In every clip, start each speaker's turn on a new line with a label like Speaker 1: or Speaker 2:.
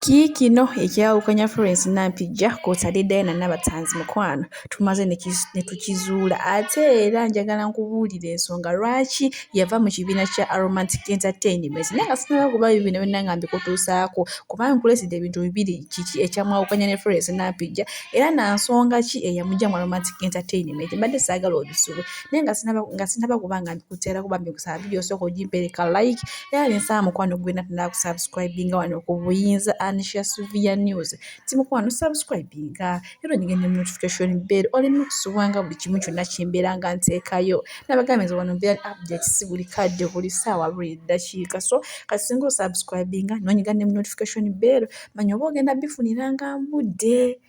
Speaker 1: Kiikino ekyawukanya Florence Nampijja kw'otadde Diana Nabatanzi mukwano tumaze ne tukizuula ate era njagala nkubuulire ensonga lwaki yava mu kibiina kya Aromatic Entertainment naye nga sinnaba kuba bino byonna nga mbikutuusaako kubanga nkuleetedde ebintu bibiri kiki ekyamwawukanya ne Florence Nampijja era na nsonga ki eyamuggya mu Aromatic Entertainment mbadde saagala obisubwe naye nga sinnaba kuba nga mbikuteerako bambi nkusaba vidiyo osooke ogimpeere ka like era nensaba mukwano gwena tunakusubscribinga wano ku buyinza Anisha Suvia News ti mukwano subscribinga era onyige ne notification bell oleme kusubwanga buli kimu kyonna kyembeera nga nteekayo nabagambye nze wano mbeera updates buli kadde buli ssaawa buli ddakiika so kati singa osubscribinga nonyiga ne notification bell manya oba ogenda bifuniranga mbudde.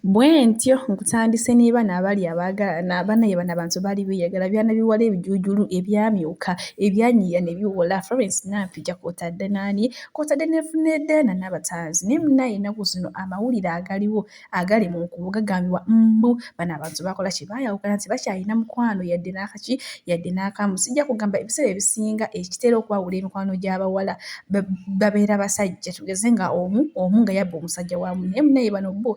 Speaker 1: Bwentyo nkutandise ne bano abali abaagalana bannaye bano abantu baali beeyagala byana biwala ebijuujulu ebyamyuka ebyanyiiya ne biwola Florence Nampijja kw'otadde n'ani kw'otadde ne Diana Nabatanzi naye munnaye ennaku zino amawulire agaliwo agali mu nkubo gagambibwa mbu bano abantu baakola ki baayawukana tebakyalina mukwano yadde n'akaki yadde n'akamu sijja kugamba ebiseera ebisinga ekitera okwawula emikwano gy'abawala babeera basajja tugeze nga omu omu nga yabba omusajja wa munne naye munnaye bano bo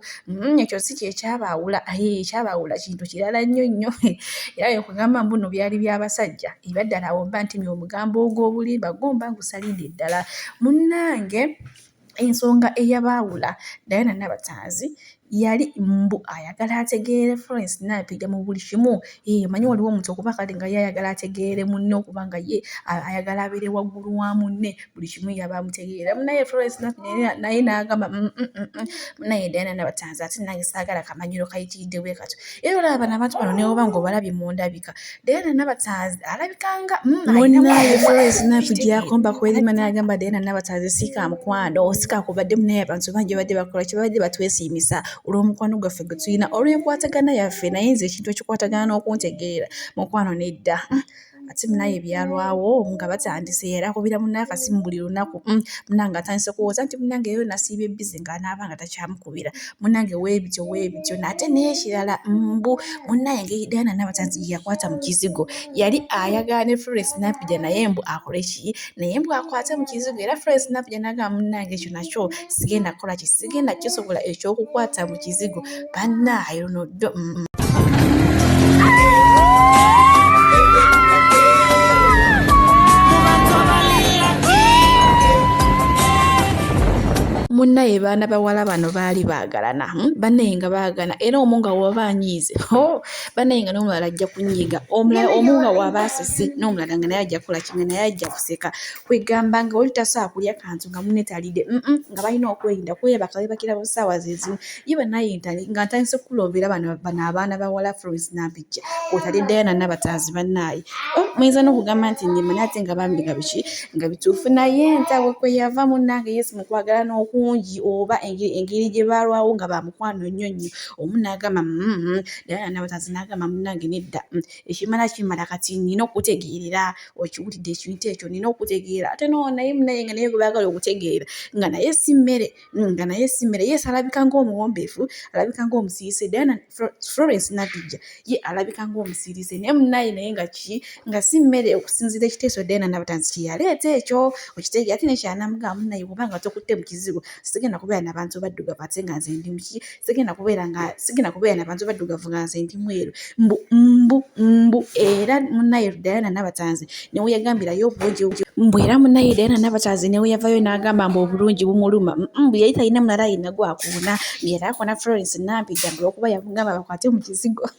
Speaker 1: ekyo si kyekyabaawula ekyabaawula kintu kirala nnyo nnyo era ekugamba mbu no byali byabasajja ebyaddala awo mba ntemye omugambo ogw'obulimba gwo mba ngusalidde ddala munnange ensonga eyabaawula Diana Nabatanzi yali mbu ayagala ategeere Florence Nampijja mu buli kimu. Eh, omanyi waliwo omuntu okuba kale nga ye ayagala ategeere munne okuba nga ye ayagala abeere waggulu wa munne buli kimu yaba amutegeera. Munnaye Florence Nampijja naye n'agamba mm, mm, mm, munnaye Diana Nabatanzi ate nange saagala kamanyiro kayitiridde bwe katyo. Era olaba bano abantu bano ne bw'oba ng'obalabye mu ndabika Diana Nabatanzi alabika nga mm, munnaye Florence Nampijja yakomba kwerima n'agamba Diana Nabatanzi si ka mukwano si kakubadde munaye abantu bangi babadde bakola kye babadde batwesiimisa olw'omukwano gwaffe gwe tulina olw'enkwatagana yaffe naye nze ekintu ekikwatagana n'okuntegeera mukwano nedda ate munaye byalwawo nga batandise era akubira munne akasimu buli lunaku munange atandise kuwooza nti munange eyo nasiibye bizi ng'anaaba nga takyamukubira munange weebityo weebityo nate n'ekirala mbu munnaye engeri Diana Nabatanzi gye yakwata mu kizigo yali ayagala ne Florence Nampijja naye mbu akole ki naye mbu akwate mu kizigo era Florence Nampijja n'agamba munnange ekyo nakyo sigenda kukola ki sigenda kisobola eky'okukwata mu kizigo bannaaye luno ddo mm. Munnaye baana bawala bano baali baagalana hmm? Bannaye nga baagana era omu nga waba anyiize oh, bannaye nga n'omulala ajja kunyiiga omulala omu nga waba asese n'omulala nga naye ajja kukola ki nga naye ajja kuseka kwegamba nga oli tasobola kulya kantu nga munne talidde nga balina okwerinda kwebaka bebakira mu ssaawa zezimu ye bannaye nga ntandise okukulombera bano bano abaana bawala Florence Nampijja kwotadde Diana Nabatanzi bannaaye oh, muyinza n'okugamba nti nnimba naye ate nga bambi nga biki nga bituufu naye entabwe kwe yava munnange Yesu mu kwagalana okungi oba engeri gye baalwawo nga ba mukwano nnyo nnyo omu n'agamba mm, Diana Nabatanzi n'agamba munnange nedda ekimala kimala kati nnina okutegeerera okiwulidde ekintu ekyo nnina okutegeera ate no naye munaye nga naye gwe baagala okutegeera nga naye si mmere nga naye si mmere yes alabika ng'omuwombeefu alabika ng'omusirise Diana Florence Nampijja ye alabika ng'omusirise naye munaye naye nga ki nga si mmere okusinziira ekiteeso Diana Nabatanzi kye yaleeta ekyo okitegeera ate nekyanamugamba munaye oba nga tokutte mu kizigo sigenda kubeera nabantu baddugavu ate nga nze ndi muki sigenda kubeera nga sigenda kubeera nabantu baddugavu nga nze ndi mweru mbu mbu mbu era munaye Diana Nabatanzi newe yagambirayo obungi mbu era munaye Diana Nabatanzi newe yavayo n'agamba mbu obulungi bumuluma mbu yali talina mulala yenna gwakoona era akona Florence Nampijja mbu olwokuba yamugamba bakwate mu kizigo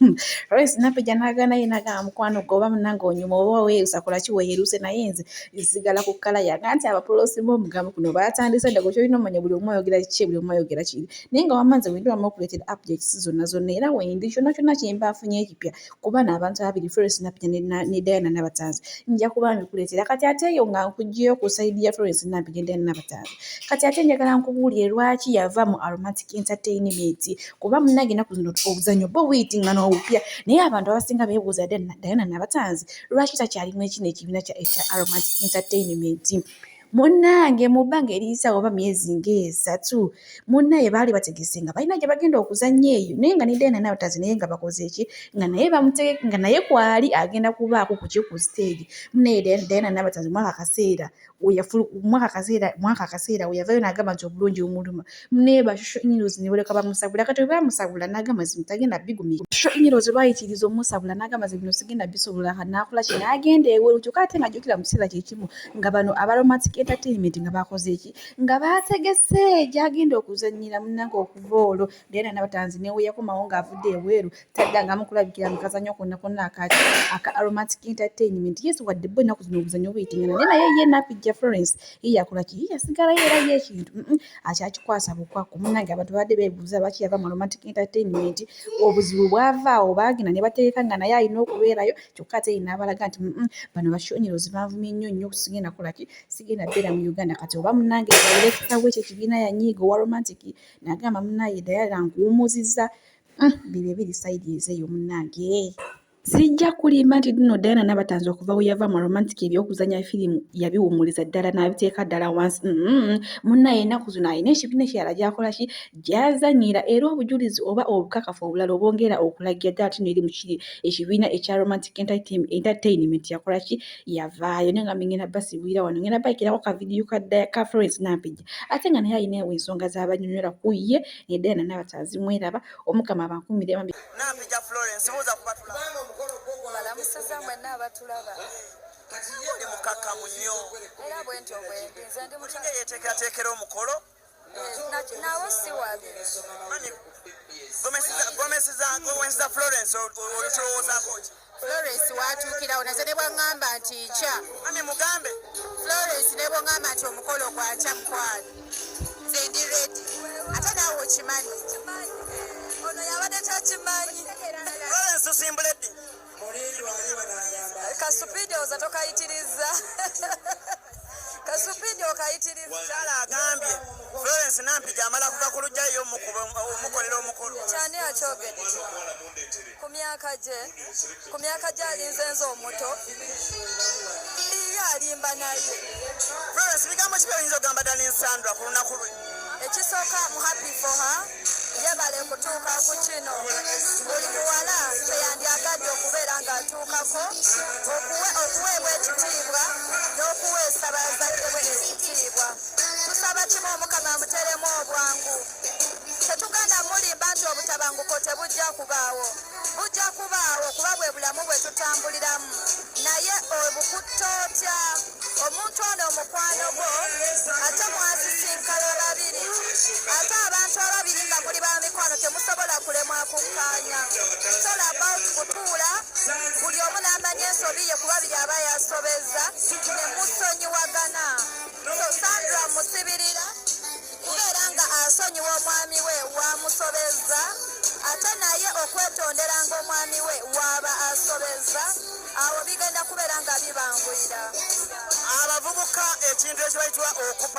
Speaker 1: Florence Nampijja n'agaana ye n'agamba mukwano gwe oba munange onyuma oba weerusa kola ki weeyeruse naye nze nsigala ku kkala yange anti abapoloosi b'omugambo kuno baatandise dda gwe ky'olina omanya buli omu ayogera kikye buli omu ayogera kiri naye nga wamma nze wendi wamma okuleetera updates zonna zonna era wendi kyonna kyonna kyemba nfunye ekipya kuba n'abantu ababiri Florence Nampijja ne Diana Nabatanzi nja kuba mbikuleetera kati ate eyo nga nkuggyeyo ku sayidi ya Florence Nampijja ne Diana Nabatanzi kati ate njagala nkubuulire lwaki yava mu Aromatic Entertainment kuba munnange ennaku zino obuzannyo bwo buyitingana obupya naye abantu abasinga beebuuza Diana Nabatanzi lwaki takyali mu ekino ekibiina kya Aromatic Entertainment. Munnange mu bbanga eriyise awo oba myezi ng'esatu, munnaye baali bategese nga balina gye bagenda okuzannya eyo naye nga ne Diana Nabatanzi naye nga bakoze ki nga naye bamutege nga naye kwali agenda kubaako ku ki ku siteegi. Munnaye Diana Nabatanzi mwako akaseera mwako akaseera we yavayo n'agamba nti obulungi bumuluma. Munnaye ba social in-laws ne balyoka bamusabula. Kati bwe baamusabula n'agamba nti tagenda bigumira. Social in-laws baayitiriza omusabula n'agamba nti bino sigenda bisobola n'akola ki n'agenda ebweru kyokka ate ng'ajjukira mu kiseera kye kimu nga bano aba Aromatic Entertainment nga baakoze ki nga baategese gy'agenda okuzannyira munnange okuva olwo Diana Nabatanzi ne we yakomawo ng'avudde ebweru taddangamu kulabikira mu kazannyo konna konna akaki aka Aromatic Entertainment. Yes, wadde bo ennaku zino obuzannyo buyitingana naye naye ye Nampijja Florence ye yakola ki ye yasigalayo era ye ekintu akyakikwasa bukwakku. Munnange abantu babadde beebuuza lwaki yava mu Aromatic Entertainment obuzibu bwava awo baagenda ne bateeka nga naye alina okubeerayo kyokka ate ye n'abalaga nti bano ba Shonyirozi banvumye nnyo nnyo sigenda kukola ki sigenda bbeera mu Uganda kati oba munnange dayirekita w'ekyo ekibiina yanyiiga owa Romantic n'agamba munnaye Diana nkuwummuzizza bibyo ebiri sayidi ezeeyo munnange. Sijja kulimba nti nno Diana Nabatanzi okuva we yava mu Aromantic eby'okuzannya firimu yabiwummuliza ddala n'abiteeka ddala wansi. Munnaye ennaku zino alina ekibiina ekirala gy'akola ki gy'azannyira era obujulizi oba obukakafu obulala obwongera okulagira ddala nti nno eri mu kiri ekibiina ekya Romantic Entertainment yakola ki yavaayo naye nga ngenda basibulira wano ngenda bayikirako ka vidiyo ka Florence Nampijja ate nga naye alina ensonga z'abannyonnyola ku ye ne Diana Nabatanzi mweraba Omukama abankuumire bambi.
Speaker 2: Nampijja Florence buuza ku batulaba.
Speaker 3: Balamusizza mwenna abatulaba.
Speaker 2: Oli mukakkamu nnyo.
Speaker 3: Era bwentyo bwendi nze ndi
Speaker 2: Olinga eyeteekerateekera omukolo.
Speaker 3: Eh, nawo si wabi.
Speaker 2: Mami, gomesiza Florence olutulowoozaako ki?
Speaker 4: Florence watuukirawo naze ne bwaŋŋamba nti nkya.
Speaker 2: Mami mugambe.
Speaker 4: Florence ne bwaŋŋamba nti omukolo gwa nkya mukwano. Nze ndi ready. Ate naawe okimanyi.
Speaker 3: Ono yabadde takimanyi.
Speaker 2: Florence tusimbule ddi?
Speaker 3: Kasupidi oza tokayitiriza. Kasupidi okayitiriza.
Speaker 2: Mukyala agambye Florence Nampijja amala kuva ku luggya yo omukolera omukolo.
Speaker 3: Kyani akyogedde? Ku myaka gye, ku myaka gye alinze nze omuto. Ye alimba naye.
Speaker 2: Florence bigambo ki by'oyinza okugamba Darling Sandra ku lunaku lwe?
Speaker 3: Ekisooka mu happy for her, yebale kutuuka ku kino. Buli muwala kyeyandyagadde okubeera ng'atuukako, okuweebwa ekitiibwa n'okuweesa bazadde be ekitiibwa. Tusaba kimu Omukama amuteremu obwangu. Tetugenda mulimba nti obutabanguko tebujja kubaawo. Bujja kubaawo kuba bwe bulamu bwe tutambuliramu. Naye obukutta otya? Omuntu ono omukwano gwo ate mwasisinkana babiri ate abantu ababiri nga muli ba mikwano temusobola kulemwa kukkaanya. It's all about kutuula buli omu n'amanya ensobi ye kuba biri aba yasobezza ne musonyiwagana. So Sandra musibirira kubeera nga asonyiwa omwami we wamusobezza ate naye okwetonderanga omwami we waaba asobezza awo bigenda kubeera nga bibanguyira.
Speaker 2: Abavubuka ekintu ekibayitibwa okupa